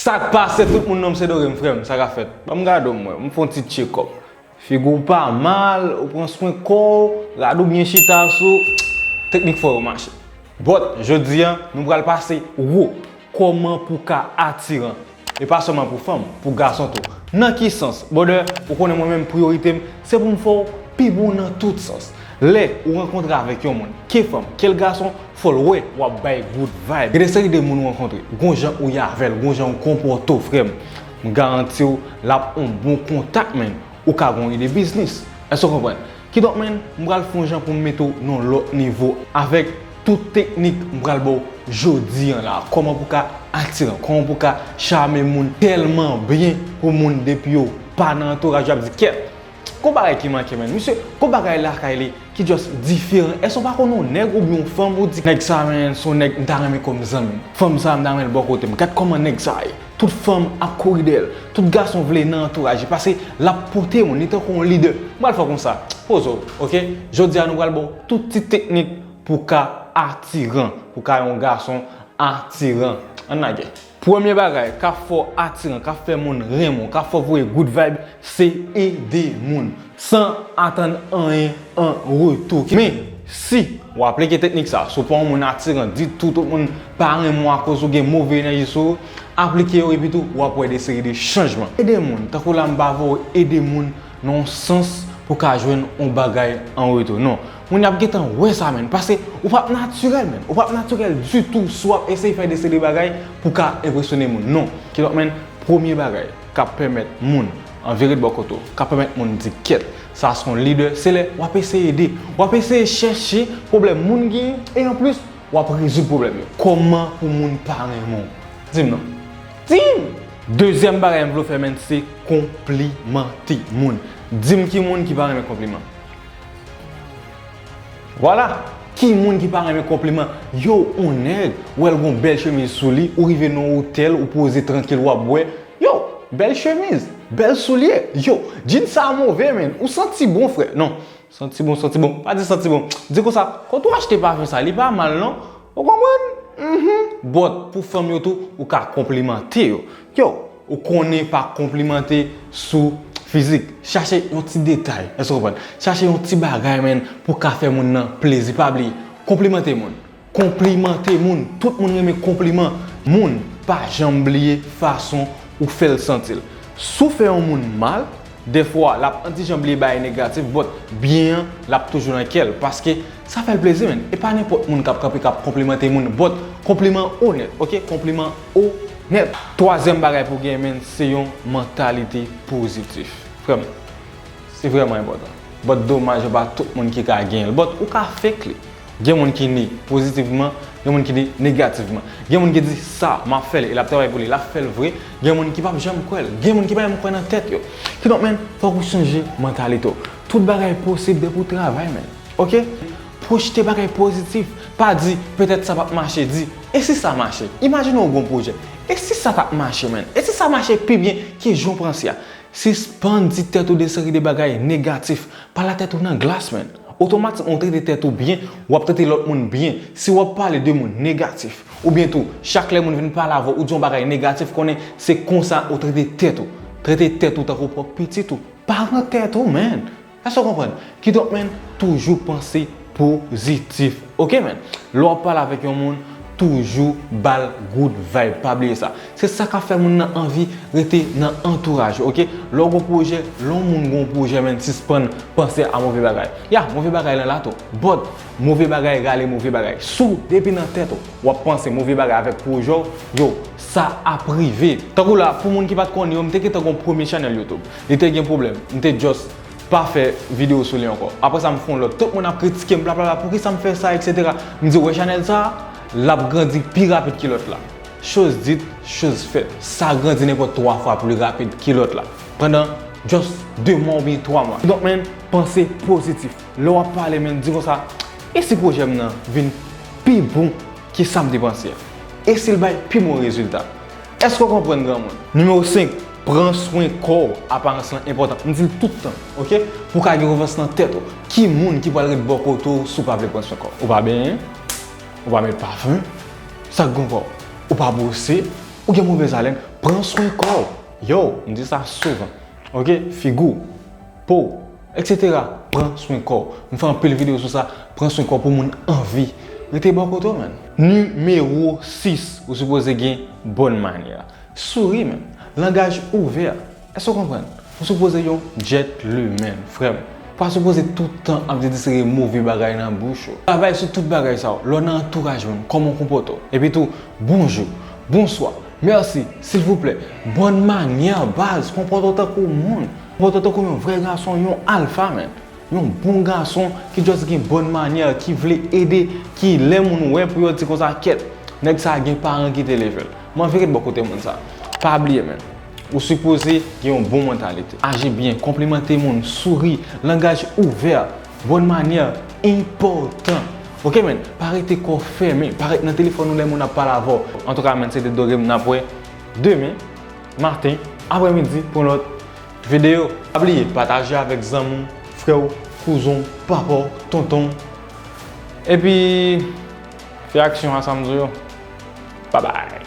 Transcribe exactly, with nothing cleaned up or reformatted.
Sa k pase tout moun, non m se Dorem, frè m, sa k ap fèt? Ban m gade w m wè, m fè yon ti check up. Figi w pa mal, ou pran swen kò w, rad ou byen chita sou, teknik fò yo mache. But, jodi a, nou pral pase wo, kòman pou w ka atiran. E pa sèlman pou fanm, pou gason tou. Nan ki sans? Brother, ou konnen mwen menm priyorite m, se pou m fè w pi bon nan tout sans. Lè ou rankontre avèk yon moun, ke fanm, ke l gason, fò l wè w ap bay good vibe. Gen de seri de moun ou rankontre, gon jan ou ye avè l, gon jan ou konpòte w, frè m. M garanti w, l ap on bon kontak, man. Ou ka gen yon ide biznis. Èske w konprann? Kidonk, man, m pral fè yon jan pou m mete w nan yon lòt nivo avèk tout teknik m pral ba w jodi a la. Kòman pou w ka atiran, kòman pou w ka chame moun tèlman byen pou moun depi yo pa nan antouraj yo ap di, kèt, gon bagay ki manke, man. Misye, gon bagay lakay li ki just diferan. Èske w pa konn yon nèg oubyen yon fanm ou di, nèg sa, man, se yon nèg m ta renmen kòm zanmi m. Fanm sa, m ta renmen l bò kote m. Gad kòman nèg sa ye. Tout fanm ap kouri dèyè l. Tout gason vle nan antouraj li. Paske l ap pote moun. Li tankou yon lidè. M pral fè w konsa. Poze w, oke? Jodi a, nou pral ba w tout ti teknik pou w ka atiran. Pou w ka yon gason atiran. Ann lage. Premye bagay k ap fè w atiran, k ap fè moun renmen w, k ap fè w voye good vibe, se ede moun san atann anyen an retou. Men, si w aplike teknik sa, si w pa yon moun atiran ditou, tout moun pa renmen w akoz ou gen move enèji sou ou, aplike yo epi tou w ap wè de seri de chanjman. Ede moun, tankou la m pa voye ede moun nan yon sans pou w ka jwenn yon bagay an retou. Non. Moun y ap gentan wè sa, man. Paske ou p ap natirèl, man. Ou p ap natirèl ditou si w ap eseye fè de seri de bagay pou w ka enpresyone moun. Non. Kidonk, man, premye bagay k ap pèmèt moun an vire bò kote w, k ap pèmèt moun di, kèt, sa se yon lidè, se lè w ap eseye ede. W ap eseye chèche pwoblèm moun genyen, e anplis, w ap rezoud pwoblèm yo. Kòman pou moun pa renmen w? Di m non. Di m! Dezyèm bagay m vle w fè, man, se konplimante moun. Di m ki moun ki pa renmen konpliman. Vwala! Ki moun ki pa renmen konpliman? Yo, on nèg, ou wè l gon bèl chemiz sou li, ou rive nan otèl, ou poze trankil, w ap bwè. Yo, bèl chemiz, bèl soulye. Yo, djin sa move, man. Ou santi bon, frè. Non. Santi bon, santi bon. Pa di santi bon. Di konsa, kote w achte pafen sa, li pa mal non. Ou konprann? Mhm. But, pou fanm yo tou, ou ka konplimante yo. Yo, ou konnen pa konplimante sou fizik. Chache yon ti detay. Èske w konprann? Chache yon ti bagay, man, pou ka fè moun nan plezi. Pa bliye, konplimante moun. Konplimante moun. Tout moun renmen konpliman. Moun pa janm bliye fason ou fè l santi l. Si w fè yon moun mal, dèfwa l ap antijan bliye bagay negatif, but byen an, l ap toujou nan kè l. Paske sa fè l plezi, man. E pa nenpòt moun k ap kanpe, k ap konplimante moun, but konpliman onèt, oke? Konpliman onèt. Twazyèm bagay pou w gen, man, se yon mantalite pozitif. Frè m, se vrèman enpòtan. But domaj, pa tout moun ki ka genyen l. But ou ka fake li. Gen moun ki ni pozitivman, gen moun ki ni negativman. Gen moun ki di, sa, m ap fè l, e l ap travay pou li, l ap fè l vre. Gen moun ki p ap janm kwè l. Gen moun ki pa menm kwè nan tèt yo. Kidonk, man, fòk ou chanje mantalite w. Tout bagay posib depi w travay, man. Oke? Pwojte bagay pozitif. Pa di, petèt sa p ap mache. Di, e si sa mache? Imajine w gon pwojè. E si sa t ap mache, man? E si sa mache pi byen ke jan w panse a? Sispann di tèt ou de seri de bagay negatif. Pale a tèt ou nan glas, man. Otomatikman, ou trete tèt ou byen, w ap trete lòt moun byen. Si w ap pale de moun negatif, oubyen tou, chak lè moun vin pale avè w, ou di yon bagay negatif, konnen se konsa ou trete tèt ou. Trete tèt ou tankou pwòp pitit ou. Pa pran tèt ou, man. Èske w konprann? Kidonk, man, toujou panse pozitif. Oke, man? Lè w ap pale avèk yon moun, toujou ba l good vibe. Pa bliye sa. Se sa k ap fè moun nan anvi rete nan antouraj ou, oke? Lè w gon pwojè, lè yon moun gon pwojè, man, sispann panse a move bagay. Ya, move bagay lan la tou. But, move bagay rale move bagay. Si w depi nan tèt ou, w ap panse move bagay avèk pwojè w, yo, sa ap rive. Tankou la, pou moun ki pa t konnen yo, m te gentan gon premye channel YouTube. Li te gen pwoblèm. M te just pa fè videyo sou li ankò. Apre sa, m fè yon lòt. Tout moun ap kritike m, blablabla, poukisa m fè sa, etsetera. M di, w wè chanèl sa a, l ap grandi pi rapid ke lòt la. Chose dite, chose faite. Sa grandi nenpòt twa fwa pli rapid ke lòt la. Pandan just de mwa oubyen twa mwa. Kidonk, man, panse pozitif. Lè w ap pale, man, di konsa, e si pwojè m nan vin pi bon ke sa m te panse a? E si l bay pi bon rezilta? Èske w konprann, granmoun? Nimewo senk, pran swen kò w. Aparans lan enpòtan. M di l tout tan, oke? Pou w ka gen konfyans nan tèt ou. Ki moun ki pral ret bò kote w si w pa vle pran swen kò w? Ou pa benyen? Ou pa met pafen? Sa k gen ankò? Ou pa bwose? Ou gen movèz alèn, pran swen kò w. Yo, m di sa souvan. Ok, figi w, po w, et cetera. Pran swen kò w. M fè anpil videyo sou sa, pran swen kò w pou moun anvi rete bò kote w, menn. Nimewo sis, ou sipoze gen bòn manyè. Souri, menn. Langaj ouvè. Èske w konprann? Ou sipoze yon gentleman, frè m. Pa sipoze tout tan ap di, di sere move bagay nan bouch ou. Travay sou tout bagay sa yo. Lè w nan antouraj moun, kòman w konpòte w? Epi tou, bonjou, bonswa, mèsi, silvouplè. Bòn manyè, baz, konpòte w tankou moun. Konpòte w tankou yon vrè gason, yon alfa, menn. Yon bon gason ki just gen bòn manyè, ki vle ede, ki lè moun wè pou yo di konsa, kèt, nèg sa gen paran ki te leve l. M anvi ret bò kote moun sa. Pa bliye, menn. Ou sipoze gen yon bon mantalite. Aji byen, konplimante moun, souri, langaj ouvè, bòn manyè, enpòtan. Ok, menn, pa rete kò fèmen, pa ret nan telefòn ou lè moun ap pale avè w. Antouka, menn, se te Dore, m ap wè demen maten, aprèmidi, pou yon lòt videyo. Pa bliye, pataje avèk zanmi w, frè w, kouzen w, papa w, tonton w. Epi, fè aksyon a sa m di w yo. Babay.